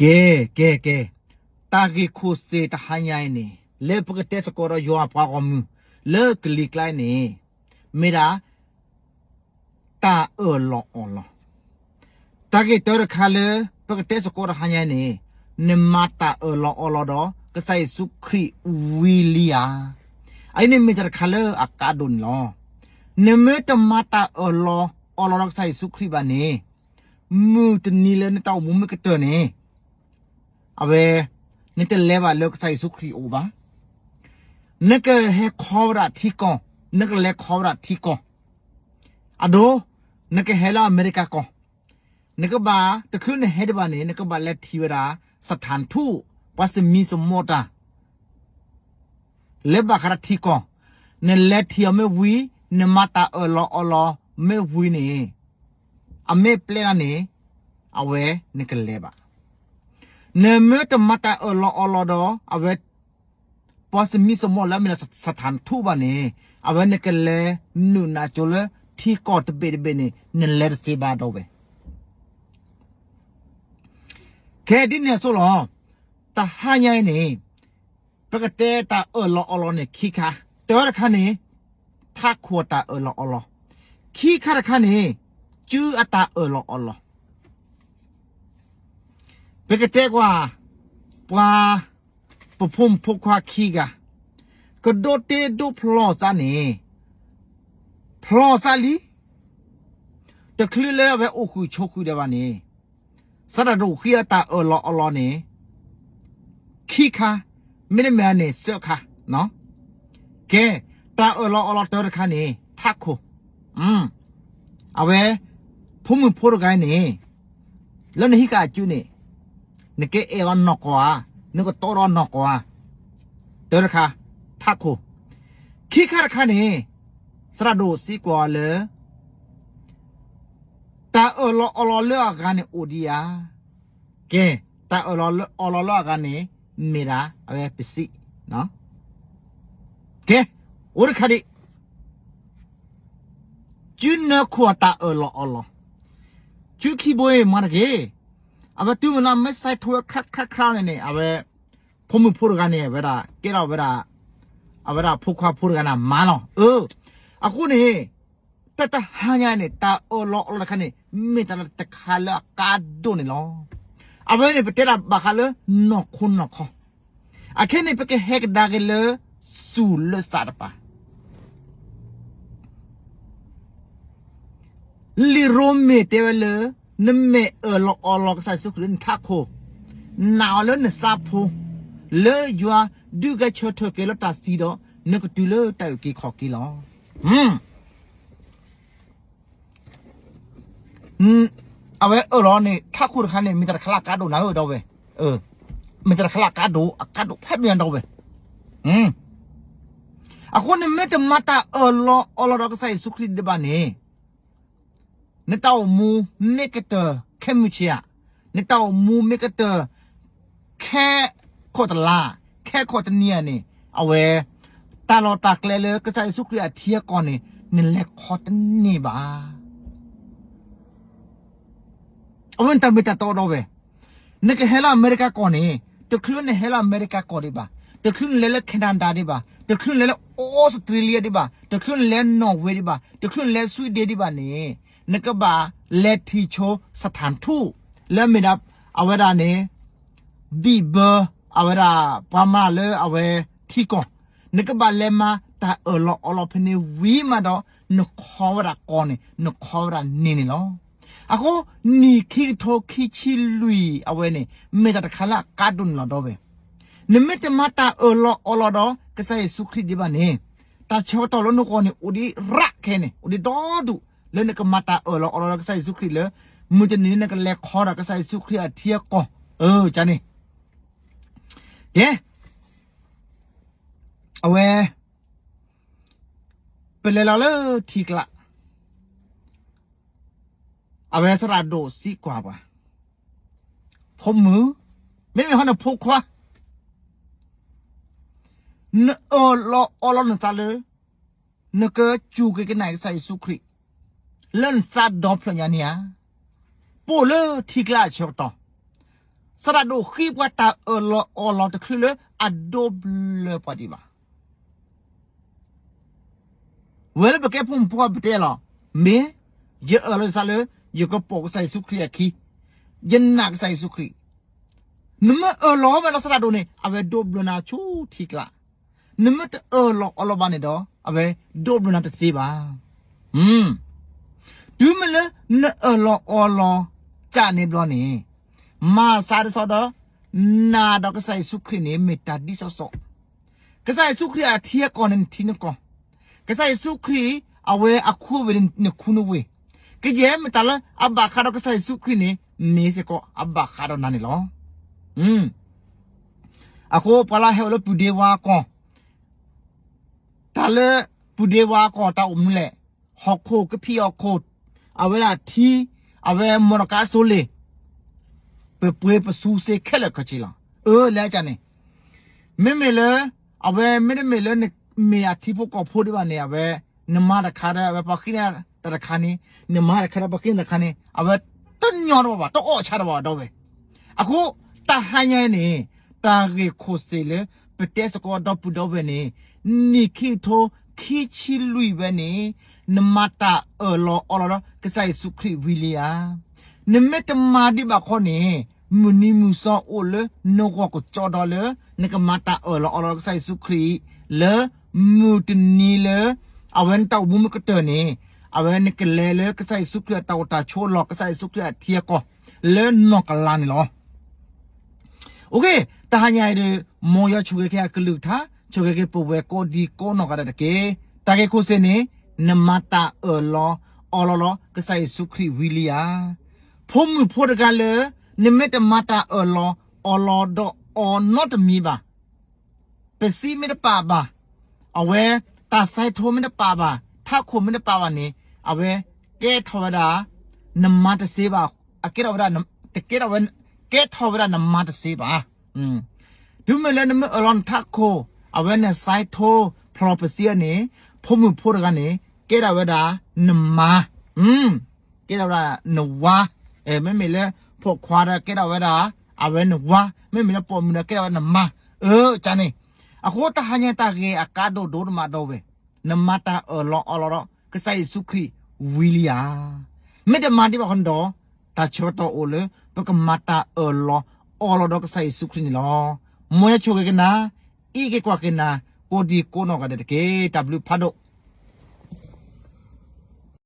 ကဲ, ကဲ, ကဲ, တၢ်ဂ့ၢ်ခိၣ်သ့ၣ်တဟါညါအံၤန့ၣ် လၢပကတဲသကိးဒီးယွၤအပှၤဂီၢ်မုၢ် လၢကလံၤကျါအံၤန့ၣ် မ့ၢ်ဒၣ် တၢ်အၢၣ်လီၤအီလီၤ. တၢ်ဂ့ၢ်တၢတခါလၢ ပကတဲသကိးတဟါညါအံၤန့ၣ် နမၤတၢ်အၢၣ်လီၤအီလီၤဒီး ကစၢ်ယ့ၣ်ၡူးခရံာ်ဝံၤလံဧါ. အအံၤန့ၣ်မ့ၢ်တၢ်တခါလၢအကါဒိၣ်န့ၣ်လီၤ. နမ့ၢ်တမၤတၢ်အၢၣ်လီၤအီလီၤဒီးကစၢ်ယ့ၣ်ၡူးခရံာ်ဘၣ်န့ၣ် မုၢ်တနံၤလၢနတၢ်အိၣ်မူမ့ၢ်ကတၢၢ်န့ၣ် အဝဲ နတလဲၤဘၣ်လၢကစၢ်ယ့ၣ်ၡူးခရံာ်အအိၣ်ဘၣ်. နကဟဲခီဝဲဒၣ်ထံကီၢ်, နကလဲၤခီဝဲဒၣ်ထံကီၢ်, အဒိ နကဟဲလၢအမဲရကၤကီၢ်, နကဘၣ် တချုးနဟဲဒံးဘၣ်န့ၣ် နကဘၣ်လဲၤထံၣ်ဝဲဒၣ် စထၣ်ထူၣ် ပှၤသမံသမိးတၢ် လၢဘၣ်ဃးဒီးထံကီၢ်, နလဲၤထံၣ်အီၤမ့ၢ်ဝံၤ, နမၤတၢ်အၢၣ်လီၤအီလီၤမ့ၢ်ဝံၤန့ၣ်, အမ့ၢ်ပျဲဒၣ်န့ၣ်, အဝဲနကလဲၤဘၣ်. နမ့ၢ်တမၤတၢ်အၢၣ်လီၤအီလီၤဒီး အဝဲ ပှၤသမံသမိးလၢအမ့ၢ်ဒၣ်စထၣ်ထူၣ်ဘၣ်န့ၣ်, အဝဲနကလဲၤနုာ်နၤကၠိလၢထံကီၢ်တဘ့ၣ်တဘ့ၣ်န့ၣ် နလဲၤတသ့ဘၣ်ဒီးဝဲ ကဲဒ်န့ၣ်အသိးလီၤ. တဟါညါအံၤန့ၣ်, ပကတဲတၢ်အၢၣ်လီၤအီလီၤန့ၣ်ခံခါ, တၢတခါန့ၣ်, ထးခိၣ်အတၢ်အၢၣ်လီၤအီလီၤ, ခံခါတခါန့ၣ်, စုအတၢ်အၢၣ်လီၤအီလီၤ. ပကတဲကွၢ်, ပှၤ, ပဖိမုၣ်ဖိခွါခံဂၤ, ကဒိးတ့ဒိးဖျီၣ်သးန့ၣ်, ဖျီၣ်သးလံ, တချုးလၢအဝဲအိၣ်ဃုာ်ဆိးဃုာ်ဒံးဘၣ်န့ၣ်, စးထီၣ်ဒိးဃ့အတၢ်အၢၣ်လီၤအီလီၤန့ၣ်, ခံခါ, မ့တမ့ၢ်န့ၣ်သၢခါ, ကဲ, တၢ်အၢၣ်လီၤအီလီၤတၢတခါန့ၣ် ထးခိၣ်, အဝဲ, ဖိမုၣ်ဖိတဂၤန့ၣ်, လၢနဟံးဃာ်အစုန့ၣ်, နကအဲၣ်အီၤနီၢ်ကီၢ်ဧါ, နကတီဒီးနီၢ်ကီၢ်ဧါ, တၢတခါ, ထးခိၣ်, ခံခါတခါန့ၣ်, စးထီၣ်ဒိးစံးကွၢ်အီၤလၢ တၢ်အၢၣ်လီၤအီလီၤလၢအဂၤန့ၣ်အိၣ်ဒံးဧါ. ကဲ, တၢ်အၢၣ်လီၤအီလီၤလၢအဂၤန့ၣ် မ့ၢ်ဒၣ်အဝဲပစံး, ကဲ, အိၣ်တခါဒံး, စုနၢခိၣ်အတၢ်အၢၣ်လီၤအီလီၤ, စုခံဘိအံၤမၤတဂ့ၤ, အဝဲတုၤမ့ၢ်လၢမ့ၢ်စဲးထိဝဲခါခါခါန့ၣ်န့ၣ် အဝဲ, ဖိမုၣ်ဖိတဂၤန့ၣ် အဝဲဒၣ်ကဲထီၣ်ဝဲဒၣ်, အဝဲဒၣ်ဖိခွါဖိတဂၤန့ၣ်မၤလီၤ. အၢ, အဃိန့ၣ်, တၢ်တဟါညါန့ၣ် တၢ်အၢၣ်လီၤအီလီၤတခါန့ၣ် မ့ၢ်တၢ်တခါလၢအကါဒိၣ်န့ၣ်လီၤ. အဝဲန့ၣ် ပတဲဒၣ်ဘၣ်ဃးလၢနီၢ်ခိနီၢ်ခီ, အခဲန့ၣ် ပကဟဲကဒါက့ၤလၢ စူၢ်လၢသးတပၤ လံာ်ရိမ့ၤတဲဝဲလၢ နမ့ၢ်အၢၣ်လီၤအီလီၤကစၢ်ယ့ၣ်ၡူးခရံာ်လၢနထးခိၣ်, နာ်အီၤလၢနသးဖိ, လၢယွၤဒုးဂဲၤဆၢထၢၣ်က့ၤလၢတၢ်သံဒီး နကတုၤလၢတၢ်အုၣ်က့ၤခီၣ်က့ၤလီၤ. အဝဲအၢၣ်လီၤန့ၣ် ထးခိၣ်တခါန့ၣ် မ့ၢ်တၢ်တခါလၢအကါဒိၣ်နၤဧၢ ဒီပုၢ်ဝဲၢ်, မ့ၢ်တၢ်တခါလၢအကါဒိၣ် အကါဒိၣ်ဖးဒိၣ်ညါ ဒီပုၢ်ဝဲၢ်. အဃိန့ၣ်မ့ၢ်တမၤတၢ်အၢၣ်လီၤအီလီၤဒီးကစၢ်ယ့ၣ်ၡူးခရံာ်ဒံးဘၣ်န့ၣ်, နတၢ်အိၣ်မူမ့ၢ်ကတၢၢ်ခဲမုၢ်ဆ့ၣ်ဧါ, နတၢ်အိၣ်မူမ့ၢ်ကတၢၢ် ခဲခိၣ်တလါ, ခဲခိၣ်တနံၤဧါန့ၣ်, အဝဲ, တၢ်လီၢ်တၢ်ကျဲလၢကစၢ်ယ့ၣ်ၡူးခရံာ်အထံအကီၢ်န့ၣ် နလဲၤခီတန့ၢ်ဘၣ်. အဝဲန့ၣ်တၢ်မ့ၢ်တၢ်တီ ဒီပုၢ်ဝဲၢ်, နကဟဲလၢအမဲရကၤကီၢ်န့ၣ်, တချုးနဟဲလၢအမဲရကၤကီၢ်ဒံးဘၣ်, တချုးနလဲၤလၢ Canada ဒံးဘၣ်, တချုးနလဲၤလၢ Australia ဒံးဘၣ်, တချုးနလဲၤ Norway ဒံးဘၣ်, တချုးနလဲၤ Sweden ဒံးဘၣ်န့ၣ်, နကဘၣ်လဲၤထံၣ်ဆိ စထၣ်ထူၣ် လၢအမ့ၢ်ဒၣ် အဝဲဒၣ်န့ၣ် ဘံၣ်ဘၢ အဝဲဒၣ်ပှၤမၤလၢအဝဲထံကီၢ်, နကဘၣ်လဲၤမၤတၢ်အၢၣ်လီၤအီလီၤဖဲန့ၣ်ဝံၤမးဒီး နခီဝဲဒၣ်ကီၢ်န့ၣ် နခီဝဲဒၣ်န့ၣ်န့ၣ်လီၤ. အဃိ နံၣ်ခံကထိခံဆံလွံၢ်အဝဲန့ၣ် မ့ၢ်တၢ်တခါလၢအကါဒိၣ်န့ၣ်လီၤ ဒီပုၢ်ဝဲၢ်, နမ့ၢ်တမၤတၢ်အၢၣ်လီၤအီလီၤဒီး ကစၢ်ယ့ၣ်ၡူးခရံာ်ဒံးဘၣ်န့ၣ်, တၢ်ဆၢကတီၢ်လၢနဂီၢ်န့ၣ် အိၣ်ဒံးရးခဲန့ၣ် အိၣ်ဒံးဒီဒူၣ် လၢနကမၤတၢ်အၢၣ်လီၤအီလီၤဒီးကစၢ်ယ့ၣ်ၡူးခရံာ်လၢ မုၢ်တနံၤနကလဲၤခီဒီးကစၢ်ယ့ၣ်ၡူးခရံာ်အထံအကီၢ်, အၢ ကန့ၣ်, ကဲ, အဝဲ, ပလဲၤလီၤလၢထံကျါ, အဝဲစးထီၣ်ဒိးစံးကွၢ်ပှၤ, ဖိမုၣ်, မ့တမ့ၢ်ဟီနဖိခွါ, နအၢၣ်လီၤအီလီၤနသးလၢ နကစူၢ်က့ၤကနၣ်ကစၢ်ယ့ၣ်ၡူးခရံာ် လၢနသးဒီဖျၢၣ်ညါန့ၣ်ဧါ. ပအိၣ်လၢထံကျါအဆၢကတီၢ်, သရၣ်ဒိၣ်ဃ့ပှၤတၢ်အၢၣ်လီၤအီလီၤတချုးလၢအဒိးဘျၢပှၤဒံးဘၣ်. ဝဲလၢပကဲဖိမုၣ်ဖိခွါပတဲလီၤ, မ့ၢ်ယအၢၣ်လီၤသးလၢ ယကပိာ်ကစၢ်ယ့ၣ်ၡူးခရံာ်အခံ, ယနာ်ကစၢ်ယ့ၣ်ၡူးခရံာ်, နမ့ၢ်အၢၣ်လီၤဝဲလီၤသရၣ်ဒိၣ်န့ၣ် အဝဲဒိးဘျၢနၤဆူထံကျါ, နမ့ၢ်တအၢၣ်လီၤအီလီၤဘၣ်န့ၣ်ဒီး အဝဲဒိးဘျၢနၤတသ့ဘၣ်. တုၤမ့ၢ်လၢနအၢၣ်လီၤအီလီၤစၢ်န့ၣ်ဘျီန့ၣ်, မၤသးဒ်သိးဒီး နၤဒီးကစၢ်ယ့ၣ်ၡူးခရံာ်န့ၣ် မ့ၢ်တၢ်ဒ်သိးသိး, ကစၢ်ယ့ၣ်ၡူးခရံာ်အထံအကီၢ်န့ၣ် နထံနကီၢ်, ကစၢ်ယ့ၣ်ၡူးခရံာ် အဝဲအခူအဝ့ၢ်န့ၣ် နခူနဝ့ၢ်, ကယဲၢ်မ့ၢ်တၢ်လၢအဘၣ်ဃးဒီးကစၢ်ယ့ၣ်ၡူးခရံာ်န့ၣ် မ့ၢ်စ့ၢ်ကီးအဘၣ်ဃးဒီးနၤန့ၣ်လီၤ. အဃိပှၤလၢဟဲအိၣ်လၢပုၢ်ဒ့ဝါကီၢ်, တၢ်လၢပုၢ်ဒ့ဝါကီၢ်တၢ်အိၣ်မနုၤလဲၣ်, ဟီၣ်ခိၣ်ကဖံးဟီၣ်ခိၣ်, အဝဲဒၣ်ထံ, အဝဲမီၢ်တကါစိလ့ၣ်, ပပှ့ၤပစူးစ့ခဲလၢာ်ခဲဆ့လီၤ. အၢ လၢအကၢ်န့ၣ်, မ့မ့ၢ်လၢ အဝဲမ့တမ့ၢ်လၢနမ့ၢ်အထံဖိကီၢ်ဖိဒံးဘၣ်န့ၣ် အဝဲ နမၤတခါဒီး အဝဲပှၤဃ့န့ၢ်တၢ်တခါန့ၣ်, နမၤတခါဒီးပှၤဃ့န့ၢ်တၢ်တခါန့ၣ် အဝဲတညီတဘၣ်ဘၣ်, တအီၣ်ဆၢတဘၣ်ဘၣ်ဒီးဝဲ. အဃိ တၢ်ဟါညါအံၤန့ၣ် တၢ်ဂ့ၢ်ခိၣ်စ့ၣ်လၢ ပတဲစ့ၢ်ကီးဒီပုၢ်ဒီဝဲၢ်န့ၣ်, နံၣ်ခံကထိခံဆံလွံၢ်ဝဲန့ၣ် နမၤတၢ်အၢၣ်လီၤအီလီၤဒီးကစၢ်ယ့ၣ်ၡူးခရံာ်ဝံၤလံဧါ. နမ့ၢ်တမၤဒံးဘၣ်ခီန့ၣ်, မုၢ်နံၤမုၢ်သီအိၣ်လၢနဂီၢ်ကစီဒီလၢ နကမၤတၢ်အၢၣ်လီၤအီလီၤဒီးကစၢ်ယ့ၣ်ၡူးခရံာ် လၢမုၢ်တနံၤလၢ အဝဲနတၢ်အိၣ်မူမ့ၢ်ကတၢၢ်န့ၣ်, အဝဲနကလဲၤလၢကစၢ်ယ့ၣ်ၡူးခရံာ်အတၢ်အိၣ်တၢ်ဆိးလီၢ် ကစၢ်ယ့ၣ်ၡူးခရံာ်အထံအကီၢ် လၢနီၢ်ကလါန့ၣ်လီၤ. အိၣ်ခ့, တဟါညါအံၤဒီး မ်ယွၤဆိၣ်ဂ့ၤက့ၤအကလုၢ်ကထါ, ဆိၣ်ဂ့ၤက့ၤပဝဲကိးဒံကိးနီၢ်ဂၤဒဲးတက့ၢ်. တၢ်ဂ့ၢ်ခိၣ်စ့ၣ်န့ၣ်, နမၤတၢ်အၢၣ်လီၤအီလီၤဒီးကစၢ်ယ့ၣ်ၡူးခရံာ်ဝံၤလံဧါ. ဖိမုၣ်ဖိတဂၤလၢ နမ့ၢ်တမၤတၢ်အၢၣ်လီၤအီလီၤဒီးအီၤနီတမံၤဘၣ်, ပစံးမ့ၢ်တပာ်ဘၣ်, အဝဲ တၢ်စဲးထိမ့ၢ်တပာ်ဘၣ်, ထးခိၣ်မ့ၢ်တပာ်ဘၣ်န့ၣ်, အဝဲကဲထီၣ်ဝဲဒၣ် နမၤတသ့ဘၣ်, အကဲထီၣ်ဝဲဒၣ် တကဲထီၣ်ဝဲ, ကဲထီၣ်ဝဲဒၣ်နမၤတသ့ဘၣ်. တုၤမ့ၢ်လၢနမ့ၢ်အၢၣ်လီၤနထးခိၣ်, အဝဲနစဲးထိဖျီပစံးန့ၣ်, ဖိမုၣ်ဖိတဂၤန့ၣ် ကဲထီၣ်ဝဲဒၣ်နမါ, ကဲထီၣ်ဝဲဒၣ်နဝါ, မ့မ့ၢ်လၢဖိခွါဒီးကဲထီၣ်ဝဲဒၣ် အဝဲနဝါ, မ့မ့ၢ်လၢပိာ်မုၣ်ဒီးကဲထီၣ်ဝဲနမါ, အၢ ကန့ၣ်. အဃိတဟါညါတၢ်ဂ့ၢ်အကါဒိၣ်ဒိၣ်တမးဒီးဝဲ, နမၤတၢ်အၢၣ်လီၤအီလီၤဒီးကစၢ်ယ့ၣ်ၡူးခရံာ်ဝံၤလံဧါ. မ့ၢ်တမၤဒံးဘၣ်ခီန့ၣ်ဒီး, တၢ်ဆၢကတီၢ်အိၣ်လၢ ပကမၤတၢ်အၢၣ်လီၤအီလီၤဒီးကစၢ်ယ့ၣ်ၡူးခရံာ်န့ၣ်လီၤ. မ်ယွၤဆိၣ်ဂ့ၤက့ၤနၤ, အံးက့ၤကွၢ်က့ၤနၤ, ကိးဒံကိးနီၢ်ဂၤဒဲးတက့ၢ်. တၢ်ဘျုးဖးဒိၣ်.